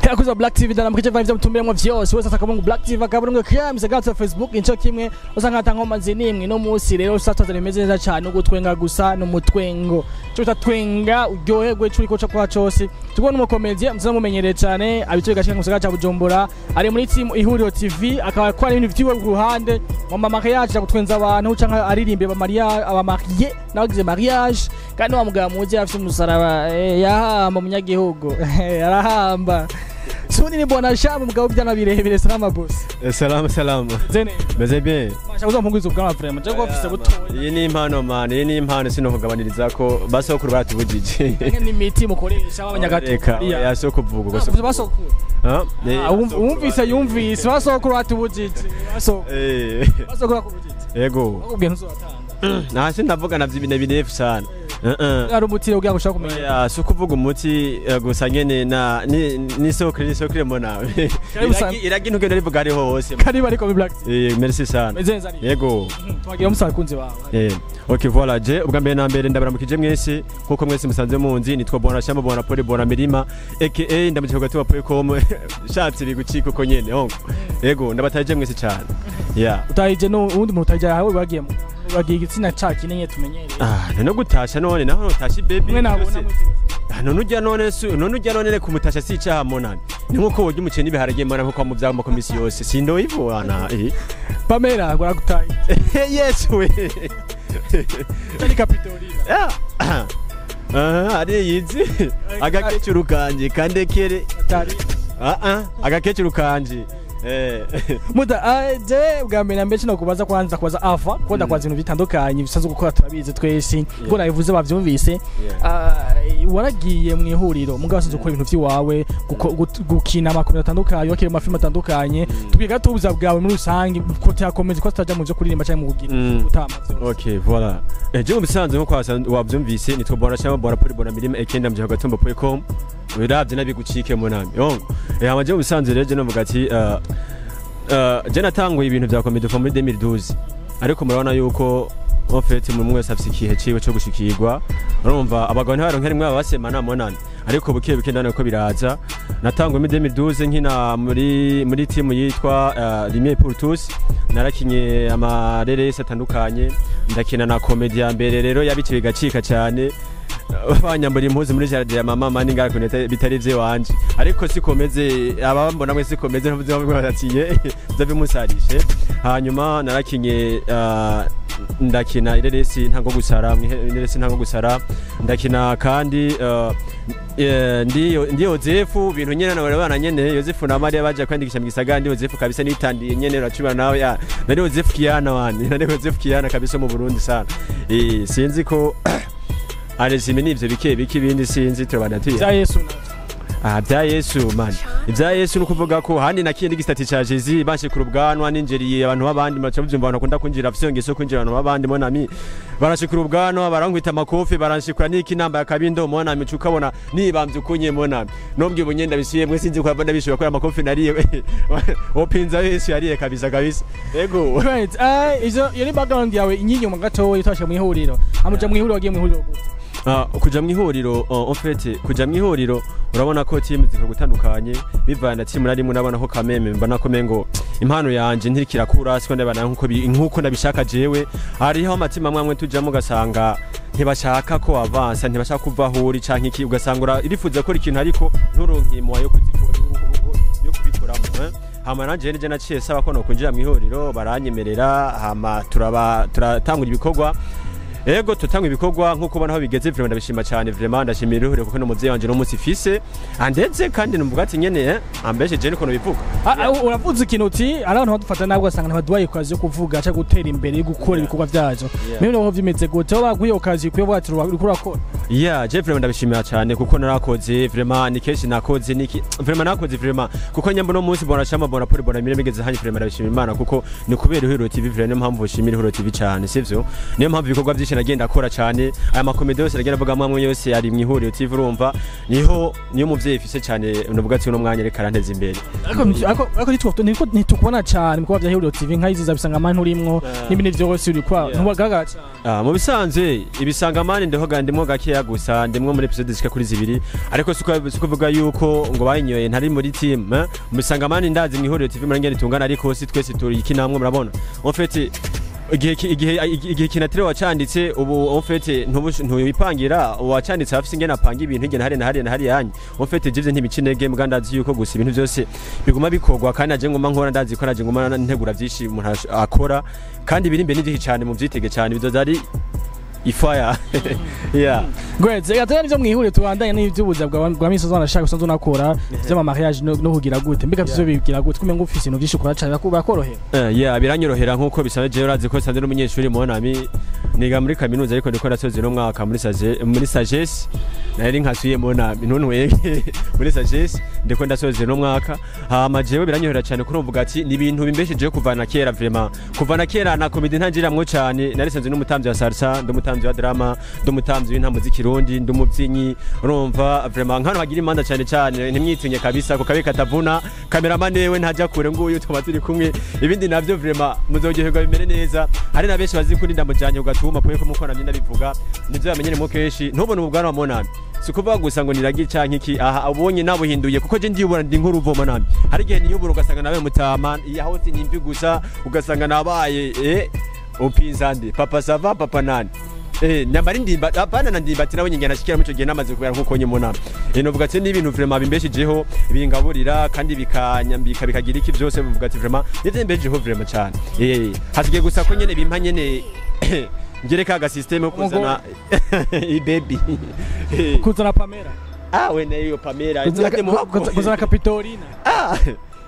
Yakuza Black TV dana mukije vya mutumbiremo vyose wese atakamungu Black TV akaburungu kya gato Facebook inco kimwe usanga atangoma zinimwe no munsi rero usatazana bimeze neza cyane ugutwenga gusa no mutwengo cyo utatwenga uryoherwe curi ko kwa cyose tubona umukomediye muzana mumenyereye cyane abitwe gashika mu cya Bujumbura ari muri team Ihuriro TV akaba akora ibintu vyiwe ku ruhande mu mariage gutwenza abantu canke aririmbe ba mariage aba marié nagize mariage kandi wa mugabo muzi afite umusaraba yahamba munyagihugu arahamba. Suni ni bwana Shamu mugabo byana birebire salama boss. Salama salama. Zene. Meze bien. Masha uzampunguza ubwanwa vraiment. Je ko ofise butoya. Iyi ni impano man, iyi ni impano sinokugabaniriza ko basokuru baratubujije. Ni imiti mukoresha abanyagato. Ya soko vuga gusa. Basokuru. Ha? Umvise yumvise basokuru batubujije. Basokuru. Basokuru bakubujije. Yego. Bakubwiye ntuzotanga. Nta ndavuga navyo ibintu binefu sana. Ari umuti ugira ngo ushaka kumenya. Ya so kuvuga umuti gusa nyene na ni sokre ni sokre mbona. Iragi ntugenda rivuga ariho hose. Karibu ariko Black. Merci sana. Yego. Twagiye musakunzi wawe. OK voilà je ubwa mbere na mbere ndabaramukije mwese kuko mwese musanze munzi nitwa Bwana Shamba Bwana Pole Bwana Mirima aka ndamukije gato wa.com shatse bigucika uko nyene onko. Yego ndabataje mwese cyane. Yeah. Utahije no undi muntu utahije aho bagiyemo. Bagiye igitsina ca kinenye tumenyereye. No gutasha none naho notasha baby. Mwe nabona none ujya none su none ujya none kumutasha si cyaha monani. Ni nkuko woje umuceni biharage mara nkuko mu bya makomisi yose. Sindo ivo ana. Pamela gora gutaye. Yes we. Tari Capitolina. Ari yizi agakecuru kanje kandekere. Tari. Agakecuru kanje. Muda je bwa mbere na mbere no kubaza kwanza kubaza afa konda kwaza ibintu bitandukanye bisazo gukora turabizi twese ngo nabivuze bavyumvise. Waragiye mu ihuriro mugabo sinzi gukora ibintu vyiwawe gukina amakomedi atandukanye wakira amafilm atandukanye tubwiga tubuza bwawe muri rusange ko cyakomeza ko tutajya mu byo kuririmba cyangwa mu kugira gutama vyose. OK voilà je mu bisanzwe nko wavyumvise nitwa Bwana Shamba Bwana Pole Bwana Mirima aka ndamje gatombo.com wiravye nabigucike munami yongo amaje mu bisanzwe rero je novuga ati je natanguye ibintu vya comedy muri 2012 ariko murabona yuko en fait mu mwese afise ikihe ciwe cyo gushikirwa urumva abagabo ntibaronke rimwe babasemana monani ariko bukiye buke ndana ko biraza natanguye muri 2012 nkina muri team yitwa Lumière pour tous narakinye amareresi atandukanye ndakina na comedy ya mbere rero yabice bigacika cyane banyambura impuzu muri jardin ya mama mani ngara bitari vye wanje ariko sikomeze abambona mwe sikomeze ntuvuze bamwe batiye ndabimusarishe hanyuma narakinye ndakina ireresi ntango gusara ireresi ntango gusara ndakina kandi ndi Yozefu bintu nyene na bana nyene Yozefu na Maria baje kwandikisha mu gisagara ndi Yozefu kabisa nitandiye nyene uracubana nawe nari Yozefu Kiana wani nari Yozefu Kiana kabisa mu Burundi sana sinzi ko arezime nivyo bike bike ibindi sinzi turabana tuye bya Yesu bya Yesu man ibya Yesu nukuvuga ko handi nakindi gisitati ca Jezi banshikura ubwanwa ninjeriye abantu babandi baca byumva abantu akunda kunjira afise ngeso kwinjira abantu babandi monami barashikura ubwanwa barankwita amakofi baranshikura niki namba yakabindo monami cukabona nibamvye ukunye monami nombwe bunyenda bisiye mwe sinzi ko ndabishobora ko amakofi nariye opinza Yesu yariye kabisa kabisa yego right izo yari background yawe inyinyuma gato yitashe mu ihuriro amuja mu ihuriro wagiye mu ihuriro gute kuja mu ihuriro en fait kuja mu ihuriro urabona ko team zikagutandukanye bivana team narimo nabona ko kameme mbona ko mengo impano yanje ntirikira siko ndabana nkuko ndabishaka jewe hariho amatima amwe tujamo gasanga ntibashaka ko avansa ntibashaka kuva huri canke iki ugasanga irifuza ko ikintu ariko nturonke imwa yo yo kubikoramo hama nanje nije naciye saba ko no kwinjira mu ihuriro baranyemerera hama turatangura ibikorwa Ego tutangwa ibikorwa nkuko ubona aho bigeze vraiment ndabishima cyane vraiment ndashimira ihuriro kuko n'umuvyeyi wanje n'umunsi fise andetse kandi numvuga ati nyene ambeshe je niko bivuga. Uravuze ikintu uti ari abantu badufata nabwo asanga ntibaduhaye okazi yo kuvuga cyangwa gutera imbere gukora ibikorwa byazo. Mwe no vyimeze gute aho baguye okazi kuyo bwati uriko urakora? Yeah, je vraiment ndabishimira cyane kuko narakoze vraiment, ni kenshi nakoze, niki vraiment nakoze vraiment, kuko nyambo no munsi bona chama bona poli bona mire migeze hanye, vraiment ndabishimira Imana kuko ni kubera Ihuriro TV vraiment. Niyo mpamvu nshimira Ihuriro TV cyane, sivyo? Niyo mpamvu ibikorwa byinshi nagenda akora cyane, aya makomedi yose nagenda avuga amwe yose ari mu Ihuriro TV. Urumva niho niyo muvyeyi ifise cyane, nuvuga ati uno mwanya reka aranteza imbere. Ariko ntitukubona cyane mu kuba bya Ihuriro TV, nka iziza bisanga amani urimwo n'ibindi byose uri kwa ntubagaragara cyane. Ah, mu bisanzwe ibisangamani ndiho ndimwo gakeya gusa, ndimwo muri episode zishika kuri zibiri, ariko siko vuga yuko ngo bayinyoye ntari muri team, eh? Mu bisangamani ndazi mu Ihuriro TV murengera itungana, ariko si twese turi iki namwe murabona. En fait igihe kinatire wacanditse ubu, en fait ntubipangira wacanditse afise ingene apanga ibintu ingene hari na hari na hari yanyu. En fait jivye ntibica intege, mbwa ndazi yuko gusa ibintu byose biguma bikorwa, kandi naje nguma nkora, ndazi ko naje nguma ntegura vyinshi umuntu akora, kandi biri imbere ni cyane, mu vyitege cyane bizoza ari ifire, yeah. Great, reka tugane ivyo mwihuriro, tubandanye n'ivy'ubuzima bwa misi uzanashaka usanzwe unakora vy'ama mariage no kugira gute, mbega vyo bigira gute kumenga ufise ibintu vyinshi ukora cane, bakorohera? Yeah, biranyorohera nkuko bisanzwe. Jewe urazi ko sanzwe n'umunyeshuri monami, niga muri kaminuza, ariko ndiko ndasoza uno mwaka muri sagesse, nari nkasuye monami ntuntwenge, muri sagesse ndiko ndasoza uno mwaka. Hama jewe biranyorohera cyane kurumvuga ati ni ibintu bimbeshejeho kuva na kera, vraiment kuva na kera na comedy ntangiramwo cyane. Nari sanzwe n'umutamvyi wa salsa, ndumutamvyi wa drama, ndumutamvyi w'intamo z'ikirundi, ndumuvyinnyi. Urumva vraiment nkano bagira imanza cyane cyane ntimwitinye kabisa, ko kabe katavuna. Cameraman wewe ntajya kure, nguyu tuba turi kumwe. Ibindi navyo vraiment muzoryoherwa bimere neza. Hari na benshi bazi ko ndamujanye ugatuma poye ko muko namye ndabivuga, nivyo bamenyeremo kenshi. Ntubone ubwanwa monami, si kuvuga gusa ngo niragi canke iki, aha ubonye nabuhinduye kuko je ndiyubona ndi nk'uruvoma nami. Hari igihe niyubura ugasanga nawe mutama aho sinimvi gusa, ugasanga nabaye upinzande papa sava papa nani. Nyambari ndimba apana na ndimba ati nawe nyingana nashikira muco gihe namaze kubera nkuko nye munama. Novuga ati ni ibintu vraiment bimbeshejeho, bingaburira kandi bikanyambika bikagira iki byose, bivuga ati vraiment nivyo bimbeshejeho vraiment cyane. Hasigaye gusa ko nyene bimpa nyene ngere ka ga system yo kuzana i baby. Kuzana Pamela. Ah, we nayo Pamela. Kuzana Capitolina. Ah,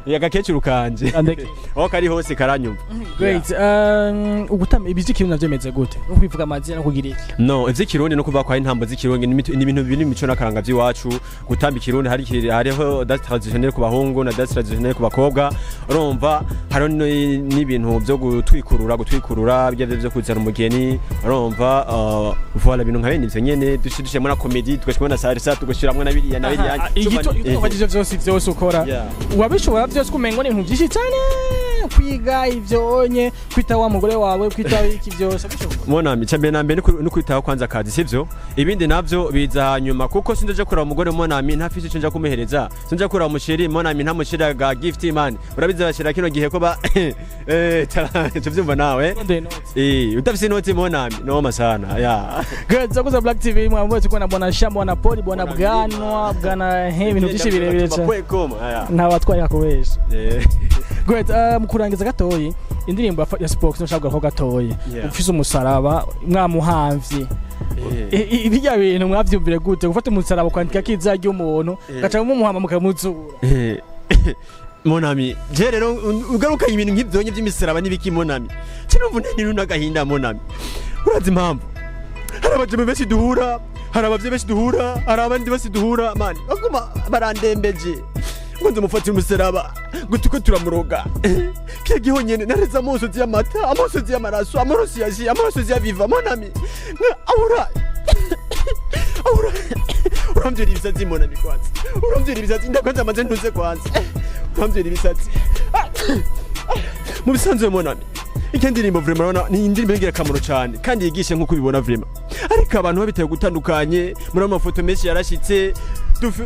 yagakecuru kanje. Andeke. Aho kari hose karanyumva. Great. Ugutama ibiziki navyo bimeze gute, no kwivuga amazina no kugira iki? No, ivy'ikirundi no kuvuga ko hari intambo z'ikirundi ni ibintu biri mu mico n'akaranga vy'iwacu. Gutamba ikirundi hari hariho danse traditionnelle ku bahungu na danse traditionnelle ku bakobwa. Urumva hariho n'ibintu vyo gutwikurura bya vyo kuzana umugeni. Urumva voilà, ibintu nka bene ivyo nyene dushiremo na comedy, tugashiramwo na salsa, tugashiramwo na biriya na biriya. Igito ufashije vyose ukora wabishobora byose, kumengo ni ibintu byinshi cyane, kwiga ivyo onye, kwita wa mugore wawe, kwita iki, byose bishobora? Monami, icambere na mbere ni kwitaho kwanza akazi, sivyo? Ibindi navyo biza hanyuma, kuko sindoje kuraba umugore monami ntafise ico nja kumuhereza, sinja kuraba umusheri monami ntamushira ga gift man. Urabizi bashira kino gihe ko ba tuvyumva nawe. Ndende notes. Utafise inoti monami noma sana ya. Great, zakuza Black TV mwamwe tuko na bwana Shamba, bwana Poli, bwana Bwanwa, bwana he, ibintu byinshi birebire cyane. Mapwe ya. Nta batwaye akubesha. Great, mu kurangiza gatoyi, indirimbo ya Spox nshaka ko gatoyi ufise umusaraba mwamuhamvye. Ibijya bintu mwavyumvire gute, gufata umusaraba kwandika kiza ry'umuntu gaca mumuhamba mukamuzura? Monami, je rero ugarukanye ibintu nk'ivyo by'imisaraba n'ibiki monami, sinumva unaniwe n'agahinda monami. Urazi impamvu? Hari abajama benshi duhura, hari abavyeyi benshi duhura, hari abandi bose duhura mani baguma barandembeje ngo nzumufatire umusaraba ngo tuko turamuroga. Kiya giho nyene nareze amosozi y'amata, amosozi y'amaraso, amaraso ya ji, amaraso ya viva monami. Ahura ahura uramvyera ibisatsi monami, kwanza uramvyera ibisatsi, ndakwanza amaze ntuze, kwanza uramvyera ibisatsi. Mu bisanzwe monami, iki ndirimbo vraiment urabona ni indirimbo y'ingirakamaro cyane kandi yigisha nk'uko ubibona vraiment, ariko abantu babitaye gutandukanye. Muri ayo mafoto menshi yarashitse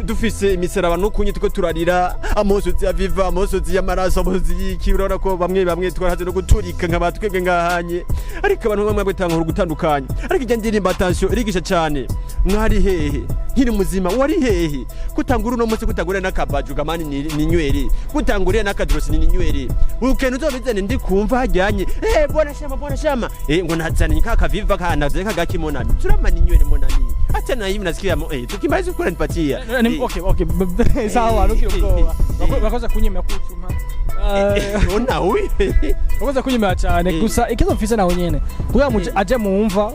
dufise imisaraba n'ukunye tuko turarira amosozi ya viva, amosozi y'amaraso, amosozi y'iki. Urabona ko bamwe bamwe twarahaze no guturika nka batwebwe ngahanye, ariko abantu bamwe batanga gutandukanye. Ariko ijya ndirimbo, attention, irigisha cyane. Mwari hehe nkiri muzima? Wari hehe kutangura uno munsi, kutangura n'akabaju gamani ninywere, kutanguriye n'akadrosi ninywere, ukenda uzobizane ndi kumva hajyanye bwana shama, bwana shama, ngo nazanye ka kaviva kana kagaki monami, turama ninywere monami, hata na hivi nasikia tukimaliza kula nipatia. Okay, sawa, ntukire ubwoba. Bakoze kunyemera kucuma. Ona huyu. Ukoze kunyemera cyane. Gusa ikibazo mfise naho nyene, kugira ngo aje mumva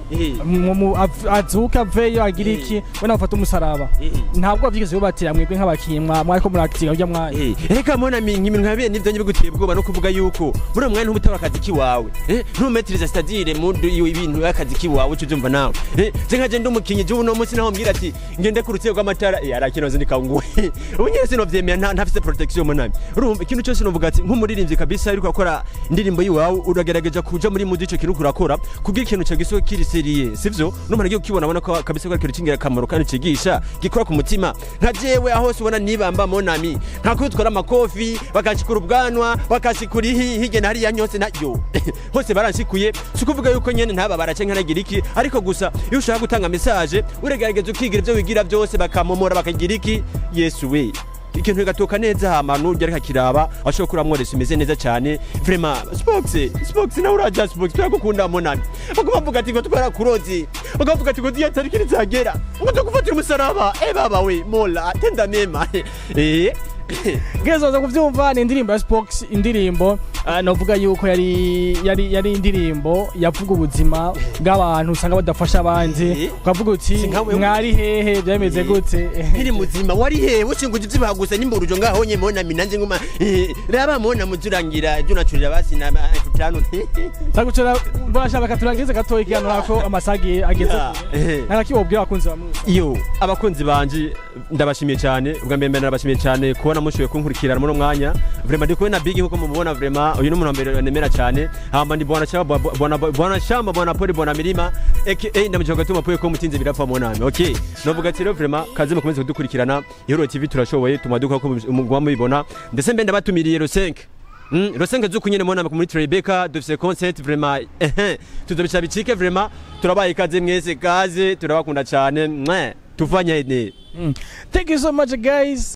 azuke aveyo agira iki, we nawe ufate umusaraba, ntabwo byigeze bibatira mwebwe nk'abakinyi mwariko murakitinga urya mwanya? Reka mona nk'ibintu nka bene nivyo biguteye ubwoba no kuvuga yuko muri uwo mwanya ntubutaba akazi kiwawe, ntumetiriza c'est-à-dire mu ibintu y'akazi kiwawe, uco uvyumva nawe. Je nka je ndi umukinyi, je uno munsi naho mbwira ati ngende ku rutego rw'amatara, arakinoze ndikanguwe ubu nyene sinovyemera, ntafise protection monami. Urumva ikintu cyose novuga ati nk'umuririmbyi kabisa ariko akora indirimbo yiwawe, uragerageza kuja muri mudi ico kintu urakora kugira ikintu cyawe gisohoke kiri sérieux, sivyo? N'umuntu agiye kukibona abona ko kabisa ko ari ikintu c'ingirakamaro kandi cigisha, gikora ku mutima. Nka jewe aho hose ubona nibamba mon ami, nka kwitwara amakofi, bakanshikura ubwanwa, bakanshikura ihi hirya na hariya nyose nayo hose baranshikuye. Si ukuvuga yuko nyene ntababara canke nkanagira iki, ariko gusa iyo ushaka gutanga message uragerageza ukigira ivyo wigira byose, bakamomora, bakagira iki, Yesu we, ikintu gatoka neza, hama nurya ariko akiraba ashobora kuramworesa imeze neza cyane vraiment. Spox, Spox nawe uraja, Spox turagukunda mon ami. Baguma bavuga ati ngo twarakuroze, bakavuga ati ngo diya tariki nizagera ngo tugufatira umusaraba. Baba we, Mola tenda mema. Ngezo za kuvyumva ni indirimbo ya Spox, indirimbo novuga yuko yari indirimbo yavuga ubuzima bw'abantu usanga badafasha abandi, ukavuga uti Si nkawe. Mwari hehe? Byameze gute? Nkiri muzima wari hehe? Ushinguje ivyibaha gusa nimburujo ngaho nye mon ami, nanje nguma raba mona muzurangira ibyo nacurira basi na 5000. Tagucora bashaka katurangize gatoya ikiganiro nako amasagi ageze kure. Ntakibobwira abakunzi ba Musa. Iyo abakunzi banje ndabashimiye cyane, ubwa mbere ndabashimiye cyane kubona mushoboye kunkurikirana muri uno mwanya. Vraiment ndi kumwe na Big nkuko mumubona, vraiment uyu ni umuntu wa mbere nemera cyane. Hama ndi bwana shamba, bwana shamba, bwana poli, bwana mirima, aka ndamujoga gatuma poye ko mutinze birapfa mu nami. Okay, novuga ati rero vraiment kaze mukomeze kudukurikirana Hero TV, turashoboye tumaduka ko mugwa mubibona. Ndetse mbe ndabatumiriye Rosenk Rosenke zuku nyene mubona muri Tribeca dufise concert vraiment, tuzobica bicike vraiment. Turabaye ikaze mwese, kaze, turabakunda cyane. Mwah. Tufanye ne Thank you so much guys.